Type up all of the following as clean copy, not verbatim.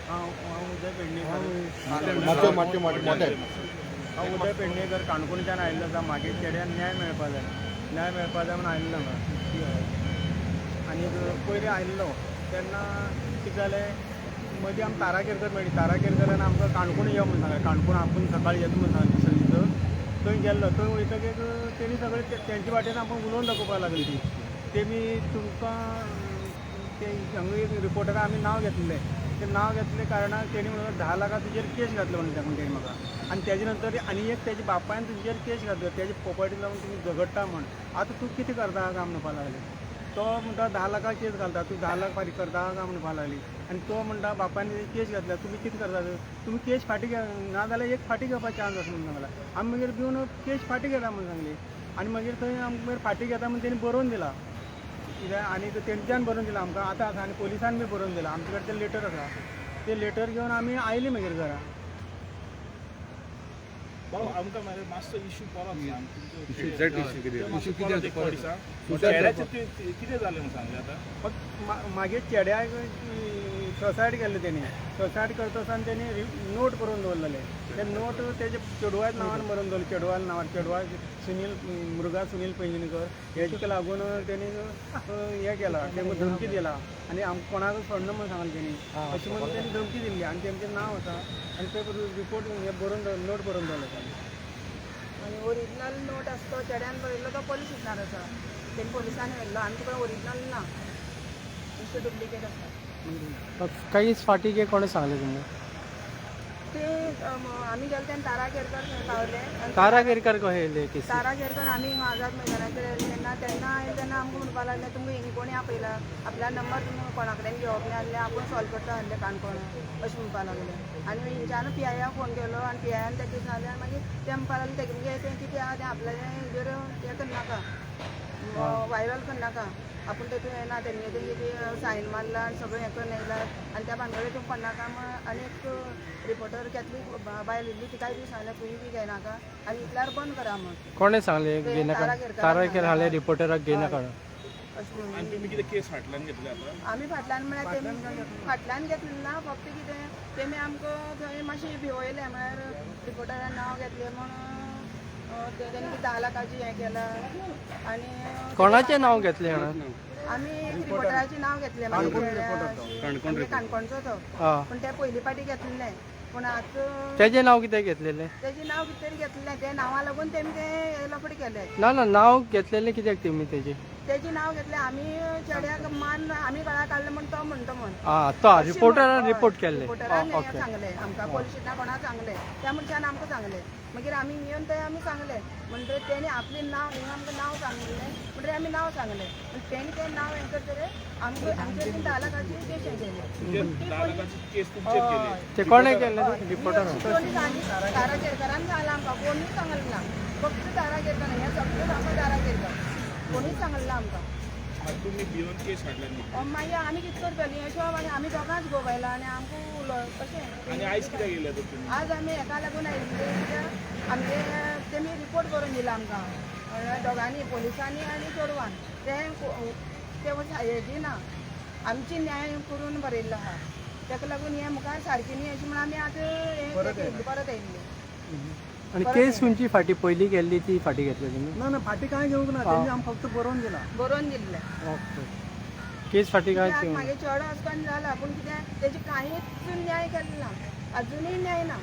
हांव हांव उदय पेडणेकर. मातशें मातशें मोठे. हांव उदय पेडणेकर, काणकोणच्यान आयिल्लो आसा. मागीर चेड्यान न्याय मेळपा जाय, न्याय मेळपा जाय म्हणून आयिल्लो हांगा. आनी पयलीं आयिल्लो तेन्ना कितें जालें, मदीं आमी तारा केरकर मेळ्ळी. तारा केरकरान आमकां काणकोण यो म्हणून सांगलें. काणकोण आपूण सकाळीं येता म्हणून सांगलें. दुसरे दीस थंय गेल्लो. थंय वयतकीर तेणी सगळें तेंचे वाटेन आमकां उलोवन दाखोवपाक लागली. ती तेमी तुमकां ते हांगा एक रिपोर्टरा आमी नांव घेतलें. तें नांव घेतले कारणान तेणी म्हणून 10 लाखां तुजेर केस घातलो म्हणून सांगून तेणी म्हाका. आनी तेजे नंतर आनी एक तेजे बापायन तुजेर केस घातलो, तेजे प्रोपर्टी लागून तुमी झगडटा म्हण. आतां तूं कितें करता काय म्हणपाक लागले. तो म्हणटा 10 लाखां केस घालता, तूं 10 लाख फारीक करता काय म्हणपाक लागली. आनी तो म्हणटा बापायन केस घातल्या, तुमी कितें करता, तुमी केस फाटीं घे, नाजाल्यार एक फाटीं घेवपाक चान्स आसा म्हणून सांगला. आमी मागीर भिवन केस फाटीं घेता म्हणून सांगली. आनी मागीर थंय आमकां मागीर फाटीं घेता म्हणून तेणी बरोवन दिला कित्याक. आनी तेंच्यान बरोवन दिला आमकां आतां आसा. आनी पोलिसान बी बरोवन दिला. आमचे कडेन तें लेटर आसा. तें लेटर घेवन आमी आयली मागीर घरा. भाऊ, आमकां मरे मातसो इशू परत सांग तुमचो. एक्झॅक्ट इश्यू कितें? ते मातसो परत एक फावटी सांग. चेड्याचें कितें जालें म्हणून सांगलें आतां? फक्त मागीर चेड्याक सुसायड केल्लें तेणी. सुसायड करता आसतना तेणी नोट बरोवन दवरलेले. ते नोट तेजे चेडवाच्या नांवान बरोवन दवरले. चेडवा नांवार, चेडवा सुनील मृगा सुनील पैंगीणकर हेका लागून तेणी हें केलां, तेंकां धमकी दिला आनी आमकां कोणाक सोडना म्हणून सांगलें तेणी. अशें म्हणून तेणी धमकी दिल्ली आनी तेमचें नांव आसा आनी ते रिपोर्ट हे बरोवन नोट बरोवन दवरले तेणी. आनी ओरिजिनल नोट आसा तो चेड्यान बरयल्लो, तो पोलीस स्टेशनार आसा. तेणी पोलिसांनी व्हेल्लो. आमचे कडेन ओरिजिनल ना, नुस्तें डुप्लिकेट आसा. कांयच फाटीं घे कोणें सांगलें तुमकां? ते आमी गेले तेन्ना तारा केरकर थंय पावले आनी तारा केरकर कशें येयले केसी? तारा केरकर आमी आझाद मैदानाचेर येयले तेन्ना, तेन्ना आयले तेन्ना आमकां म्हणपाक लागले, तुमकां हिंगा कोणी आपयला, आपल्या नंबर तुमकां कोणा कडेन घेवप ना जाल्यार आपूण सॉल्व करता आसले काणकोण, अशें म्हणपाक लागले. आनी हिंच्यान पी आयाक फोन केलो आनी पी आयान तेका सांगलें. आनी मागीर ते म्हणपाक लागले तेगे तें कितें आहा तें आपल्याचें हेजेर हें करनाका, व्हायरल करनाका, आपूण तेतून येना. तेंगे तेंगे सायन मारला आनी सगळें हें करून येयला आनी त्या भानगडीक तूं पडनाका म्हण. आनी एक रिपोर्टर कॅथलीक बायल येयल्ली, तिकाय बी सांगलें तुवें बी घेयनाका आनी इतल्यार बंद करा म्हण. कोणें सांगलें ते घेयनाका? तारा केरकरान तारा केर हाले सांगलें. रिपोर्टराक घेयनाका. अशें म्हणून. आनी तुमी कितें केस फाटल्यान घेतली आतां? आमी फाटल्यान म्हळ्यार तेमी फाटल्यान घेतलें ना, फक्त कितें तेमी आमकां थंय मातशें भिवयलें. म्हळ्यार रिपोर्टरान नांव घेतलें म्हण तेणी 10 लाखाची हें केलां आनी कोणाचें नांव घेतलें हाणें? आमी एक रिपोर्टराचें नांव घेतलें मागीर, काणकोणचो तो. आं, पूण ते पयली पाटी घेतलें, पूण आतां तेजें नांव कितें घेतलेलें? तेजें नांव कितें तरी घेतलें. ते नांवा लागून तेमी ते लफडें केलें. ना ना, नांव घेतलेलें कित्याक तेमी तेजें? तेजें नांव घेतलें, आमी चेड्याक मान आमी गळा काडलें म्हण तो म्हणटा म्हण. आं, तो रिपोर्टरान रिपोर्ट केल्लें. रिपोर्टरान आं, ओके. सांगलें आमकां, पोलीस स्टेशनार कोणाक सांगलें, त्या मनशान आमकां सांगलें. मागीर आमी येवन ते आमी सांगलें म्हणटकीर तेणी आपलें नांव हिंगा आमकां नांव सांगलें म्हणटकीर आमी नांव सांगलें. पूण तेणी तें नांव हें करतकीर आमकां आमचे 10 लाखाची केश हें केली. तुमचेर 10 लाखाची केस तुमचेर केली? ते कोणें केल्लें रिपोर्टरान? कोणी सांगली, तारा केरकरान सांगलां आमकां, कोणूय सांगलें ना. फक्त तारा केरकर हें सगळें आमकां तारा केरकर, कोणूय सांगलें ना आमकां. मागीर तुमी भिवन केस फाटल्यान घेतली? मागीर आमी कितें करतलीं अशें मागीर आमी दोगांच घोव बायलां आनी आमकां उलो कशें. आनी आयज कित्याक येयले तर तुमी? आज आमी हेका लागून आयिल्ले कित्याक आमगे तेमी रिपोर्ट बरोवन दिला आमकां म्हणल्यार दोगांनी, पोलिसांनी आनी चेडवान. तें तें हेजी ना, आमची न्याय करून बरयल्लो आहा. तेका लागून हें मुखार सारकें न्ही अशें म्हण आमी आतां हें परत आयिल्ले. आनी केस खंयची फाटीं पयलीं केल्ली ती फाटीं घेतली तुमी? ना ना, फाटीं कांय घेवंक ना. तेणी आमकां फक्त बरोवन दिला. बरोवन दिल्लें. ओके, केस फाटीं काय कित्याक मागीर चेडो आसतना जाला, पूण कितें तेजे कांयच न्याय केल्लो ना, अजुनूय न्याय ना.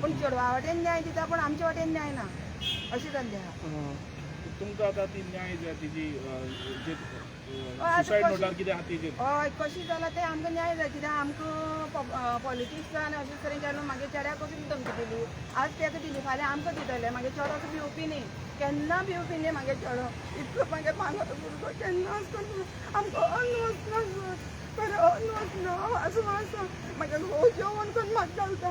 पूण चेडवा वाटेन न्याय दिता, पूण आमचे वाटेन न्याय ना, अशें जाल्लें आहा. तुमकां आतां ती न्याय जाय तिजी जे आतां सुसायड कशी- नोटार कितें आहा तेजेर? हय, कशी जालां तें आमकां न्याय जाय. कित्याक आमकां पॉलिटिक्स आनी अशें तरेन केलें. मागीर चेड्याक कसली धमकी दिली, आज तेका दिली, फाल्यां आमकां दितले. मागीर चेडो असो भिवपी न्ही, केन्ना भिवपी न्ही. मागीर चेडो इतलो मागीर भांगर भुरगो केन्ना आसतना आमकां अन्न वचना सर, खरें अन्न वचना. आसूं आसा मागीर घोव जेवण करून म्हाका घालता.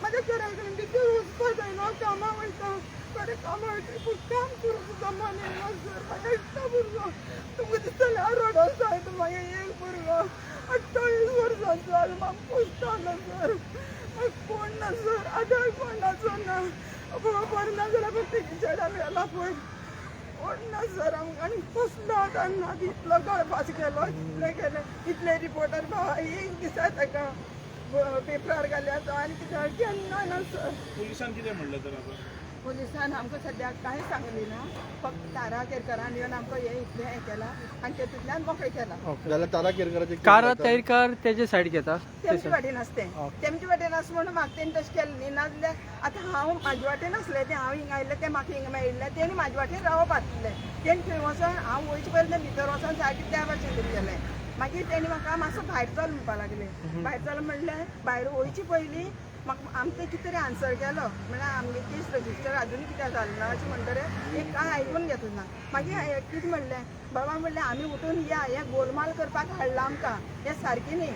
म्हाज्या घरा कडेन भितर वचपा जायना, कामां वयता, खरें कामां वयता, पूण काम करूंक सुद्दां मन येना सर. म्हाका इतलो भुरगो तुमकां दिसतलें हांव रडोन जायत. मागीर एक भुरगो 28 वर्सांचो आसा, म्हाका पोसतालो सर. म्हाका कोण ना सर, आदार कोणाचो ना. कोण ना जाल्यार पूण तेगे चेड्या मेला पळय. कोण ना सर आमकां आनी कसलो आदार ना. इतलो गळपास केलो, इतलें केलें, इतले रिपोर्टर भावा एक दिसा ताका पेपरार घाल्या तो आनी कितें केन्ना ना सर. पुलिसान कितें म्हणलें तर आतां? पुलिसान आमकां सद्याक कांय सांगलें ना, फक्त तारा केरकरान येवन आमकां हें इतलें हें केलां आनी तेतूंतल्यान मोकळें केलां. जाल्यार तारा केरकराचे कार तैरकार तेजे सायड घेता. तेमचे वाटेन आसतें, तेमचे वाटेन आस म्हणून म्हाका तेणी तशें केलें न्ही. नाजाल्यार आतां हांव म्हाजे वाटेन आसलें तें, हांव हिंगा आयिल्लें तें म्हाका हिंगा मेळिल्लें, तेणी म्हाजे वाटेन रावप आसलें. तेणी थंय वचोन हांव वयचे पयलीं तें भितर वचोन सारकें त्या भाशेन केलें. मागीर तेणी म्हाका मातसो भायर चल म्हणपाक लागलें. भायर चल म्हणलें, भायर वयचे पयलीं म्हाका आमकां कितें तरी आन्सर केलो म्हणल्यार आमगे केस रजिस्टर अजुनूय कित्याक जालें ना अशें म्हणटकीर एक कांय आयकून घेतलें ना. मागीर हांवें कितें म्हणलें, बाबा म्हणलें आमी उठून या, हें गोलमाल करपाक हाडलां आमकां, हें सारकें न्ही.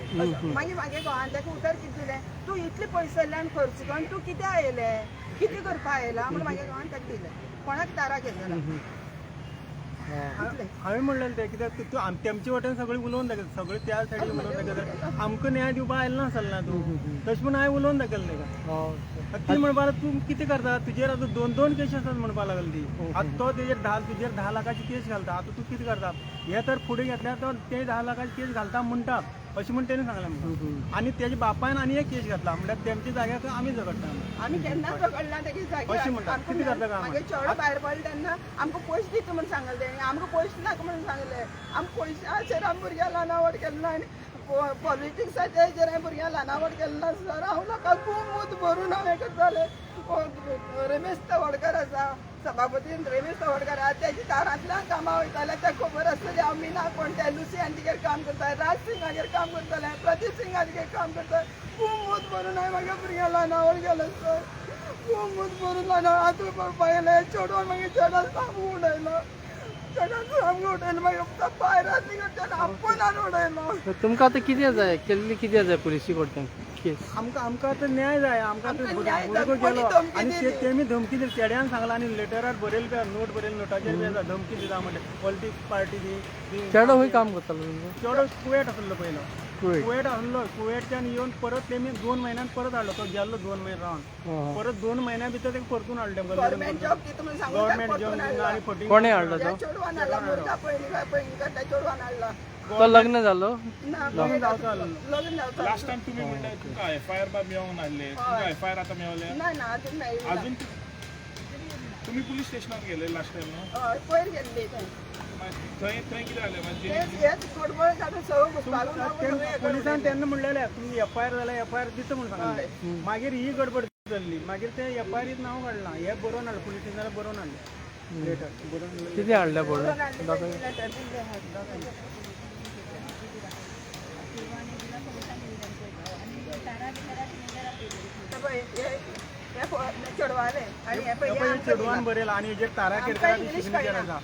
मागीर म्हागे घोवान ताका उतर कितें दिलें, तूं इतले पयसुल्ल्यान खर्च करून तूं कित्याक आयलें, कितें करपाक आयला म्हूण म्हागे घोवान ताका दिलें. कोणाक तारा केलें. हांवें म्हणलेलें तें कित्याक तूं तेमचे वटेन सगळें उलोवन दाखयता, सगळें त्या सायडीन उलोवन दाखयता, आमकां न्याय दिवपाक आयलो ना चलना तूं तशें म्हूण हांवें उलोवन दाखयलें ताका. ती म्हणपाक लागली तूं कितें करता, तुजेर आतां दोन दोन केशी आसात म्हणपाक लागली ती. आतां तो तेजेर 10 तुजेर 10 लाखाची केस घालता, आतां तूं कितें करता, हे तर फुडें घेतल्यार तो ते 10 लाखाची केस घालता म्हणटा अशें म्हूण तेणें सांगलें म्हाका. आनी तेजे बापायन आनी एक केस घातला, म्हणल्यार तेमच्या जाग्याक आमी झगडटा. आमी केन्नाच झगडना तेगे जाग्यार. अशें म्हणटा. कितें करता काय? मागीर चेडो भायर पडलो तेन्ना आमकां पयशे दिता म्हूण सांगलें तेणी, आमकां पयशे नाका म्हणून सांगलें. आमकां पयशाचेर आमी भुरग्यांक ल्हान व्हड केलें ना आनी पॉलिटिक्साच्या हेजेर हांवें भुरग्यांक ल्हान व्हड केलें ना सर. हांव लोकांक खूब मूत भरून हांव हें करतालें. रमेश तवडकर आसा सभापती, रमेश तवडकर आसा, तेच्या दारांतल्यान कामां वयतालें, ताका खबर आसतली हांव मिना कोण. त्या लुसी आंटीगेर काम करता, राज सिंगागेर काम करतालें, प्रदीप सिंगागेर काम करता. खूब मूत भरून हांवें म्हागे भुरग्यांक ल्हान व्हड केलें सर. खूब मूत भरून ल्हान आतां पळोवपाक गेलें चेडवान मागीर चेडवान सामको उडयलो, चेडवान सामको उडयलो, मागीर भायर आसली आपूण हाडून उडयलो. तुमकां आतां कितें जाय, केल्ली कितें जाय पुलिसी कडच्यान केस? आमकां आमकां आतां न्याय जाय. आमकां आमकां न्याय जाय. भुरगो कोणी गेलो धमकी आनी दिली? तेमी धमकी दिली, चेड्यान सांगला आनी लेटरार बरयलें बी आसा, नोट बरयलें, नोटाचेर बी आसा, धमकी दिता म्हणलें पॉलिटिक्स पार्टी दी. चेडो खंय काम करतालो तुमचो? चेडो कुवेट आसलो पयलो. कुवेट. कुवेट आसलो, कुवेटच्यान येवन परत तेमी 2 म्हयन्यान परत हाडलो. तो गेल्लो 2 म्हयने रावन परत 2 म्हयन्या भितर ताका परतून हाडलें. गव्हर्मेंट जॉब दिता म्हणून सांगून ताका गव्हर्मेंट जॉब परतून हाडला. आनी फटींग. कोणें हाडलो त्या तो? चेडवान हाडला, मुर्गा पयलीं पयलीं त्या चेडवान हाडला. तो लग्न जालो? ना. लग्न जावचो. लग्न जावचो. लास्ट टायम तुमी म्हणले तुमकां एफ I R बा मेळोंक नासले, तुमकां एफ I R आतां मेवले? ना ना, अजून मेळ्ळी ना. अजून तुमी पुलीस स्टेशनात गेले लास्ट टायम न्हू? हय, पयर गेल्ली थंय. थंय थंय कितें जालें मागीर? तेच हेच गडबड घालून सगळें घुसपाक. पोलिसान तेन्ना म्हणलेलें तुमी एफ I R जाल्यार एफ I R दिता म्हूण सांगलें. मागीर ही गडबड चल्ली, मागीर ते एफ I R नांव काडलां, हे बरोवन हाडलें, पुलीस स्टेशनार बरोवन हाडलें, लेटर बरोवन हाडलें. कितें हाडलें पळोवन दाखय. लेटर दिल्लें आहा. पळय, हे चेडवालें आनी हे पळय, हे पळय आमकां चेडवान दिलां. बरयलां आनी हेजेर तारा आमकां केरकराची इंग्लीश सिग्नेचर कळना. आसा.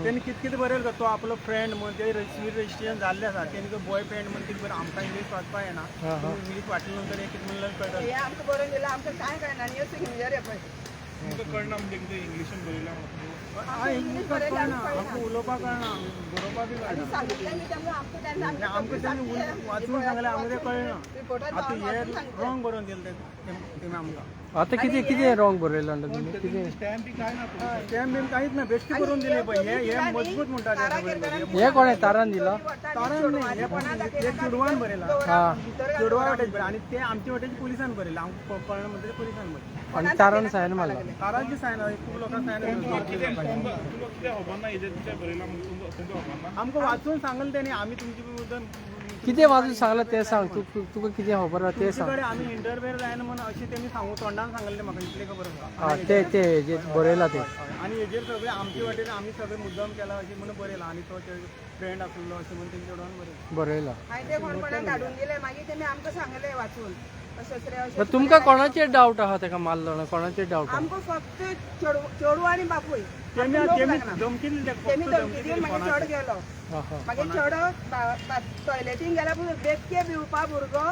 तेणी कितें कितें बरयलें, तो आपलो फ्रेंड म्हूण ते रजिस्ट्रेशन जाल्लें आसा, तेणी तो बॉय फ्रेंड म्हूण कितें बरयलें. आमकां इंग्लीश वाचपाक येना. इंग्लीश वाचले नंतर हें कितें म्हणलें कळटा. हे आमकां बरोवन दिलां, आमकां कांय कळना आनी हे सिग्नेचर हे पळय. तुमकां कळना म्हणजे कितें इंग्लिशीन बरयलां म्हणून? इंग्लीश कळना आमकां, उलोवपाक कळना, बरोवपाक बी आनी कळना. सांगितलें बी तांकां आमकां तेन्ना. आनी आमकां तेणी वाचून सांगलें, आमकां तें कळना. रिपोर्टार आतां हे रॉंग बरोवन दिलें तेमी आमकां. आतां कितें कितें रॉंग बरयलां म्हणटा तुमी कितें? स्टॅम्प बीम कांयच ना, बेश्टी बरोवन दिलें पळय. हे हे मजबूत म्हणटा ते सगळे. हे कोणें तारान दिला? तारान न्ही, हे चेडवान बरयलां. चेडवा वाटेन बरयलां आनी ते आमचे वाटेन पुलिसान बरयलां. आमकां कळना म्हणटकीर पुलिसान बरयलां. आनी तारान सायन मारला? तारांची सायन खूब लोकांक सायन. तुमकां कितें तुमकां कितें खबर ना हेजेर कितें बरयलां म्हणून तुमकां तुमकां खबर ना? आमकां वाचून सांगलें तेणी, आमी तुमचे बद्दल कितें वाचून सांगलां तें सांग तूं. तुका कितें खबर आहा तें सांग. तुमचे कडेन आमी इंटरफेअर जायना म्हणून अशें तेमी सांगू तोंडान सांगलें म्हाका, इतलें खबर आसा. आं, ते ते हेजेर बरयलां तें. आनी हेजेर सगळें आमचे वाटेन आमी सगळें मुद्दम केला अशें म्हणून बरयलां आनी तो फ्रेंड आसलो अशें म्हणून तेंच्या चेडवान बरयलां. बरयलां. मागीर ते कोण कोणाक धाडून दिले, मागीर तेमी आमकां सांगलें वाचून अशें अशें अशें. मागीर तुमकां कोणाचेर डावट आहा ताका मारलो म्हणून? कोणाचेर डावट आहा? आमकां फक्त चेडू आनी बापूय. तेमी आमकां लोक तेमी लागना. धमकी दिली ताका, तेमी फक्त धमकी दिवन मागीर फोनाचेर. चेडो गेलो. आं हां. मागीर चेडो टॉयलेटीन गेल्या पूण बेबके भिवपा भुरगो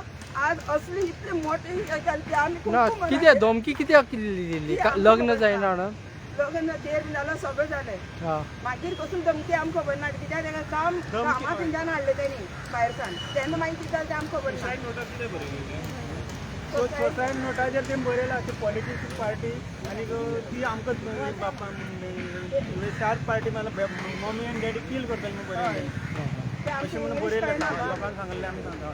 आज असली इतली मोठी हे जाली ती आमी ना खूब कितें धमकी कित्याक दिली दिली? लग्न जायना म्हणून? लग्न देर जालो, सगळें जालें. आं. मागीर कसली धमकी आमकां खबर ना, कित्याक ताका काम कामा थंयच्यान हाडलें तेणी भायरसान, तेन्ना मागीर कितें जालें तें आमकां खबर ना. सुसायड नोटार कितें बरयलें तें? सुसायड नोटाचेर तें बरयलां ती पॉलिटिक्स पार्टी आनीक ती आमकां बापान चार पार्टी म्हणल्यार मम्मी आनी डॅडी किल करतले म्हणून बरयलें. ते आमची अशें म्हणून इंग्लीश बरयलें कळना. लोकांक सांगलें आमी सांगता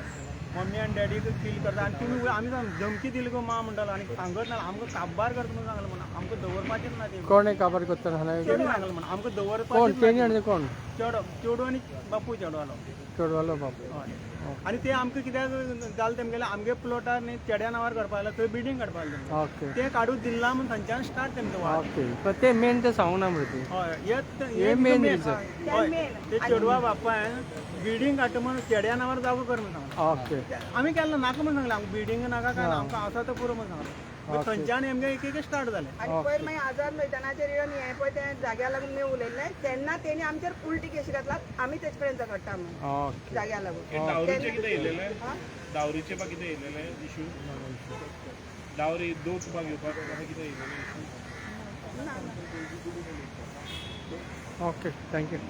मम्मी आनी डॅडीक किल करता आनी तुमी आमी सांग धमकी दिली गो मा म्हणटालो आनी सांगत ना आमकां काबार करता म्हणून सांगलें म्हणून आमकां दवरपाचेच ना ते. कोण काबार करता सांगलें? तेणी सांगलें म्हणून आमकां कोण दवरपाचेच तेणी ना. आनी कोण? चेडो चेडू आनी बापूय चेडवालो. चेडवालो बापूय. हय. आनी ते आमकां कित्याक जालें तेमगेलें आमगे प्लॉटार न्ही चेड्या नांवार काडपा लागले थंय बिल्डींग काडपा लागले. ओके. ते काडून दिला म्हूण थंयच्यान स्टार्ट तेमचो वाद. ओके, पण ते मेन ते सांगू ना मरे ते. हय, हे हे main reason. हय, main. ते चेडवा बापायन बिल्डींग काडटा म्हूण चेड्या नांवार जागो कर म्हूण सांगलें. ओके. आमी केन्ना नाका म्हूण सांगलें, आमकां बिल्डींग नाका काय ना, आमकां आसा तो पुरो म्हूण सांगलें. मागीर थंयच्यान आमगे एक एक स्टार्ट जालें. आनी पयर मागीर आझाद मैदानाचेर येवन हें पळय त्या जाग्या लागून मी उलयल्लें तेन्ना तेणी आमचेर उलटी केशी घातला आमी तेजे कडेन झगडटा म्हणून ओके. जाग्या लागून. हे डावरीचे कितें येयलेले? हा? डावरीचे बा कितें येयलेले इशू? डावरी दोत बा घेवपाक अशें कितें येयलेले इशू? ना ना. Okay, thank you.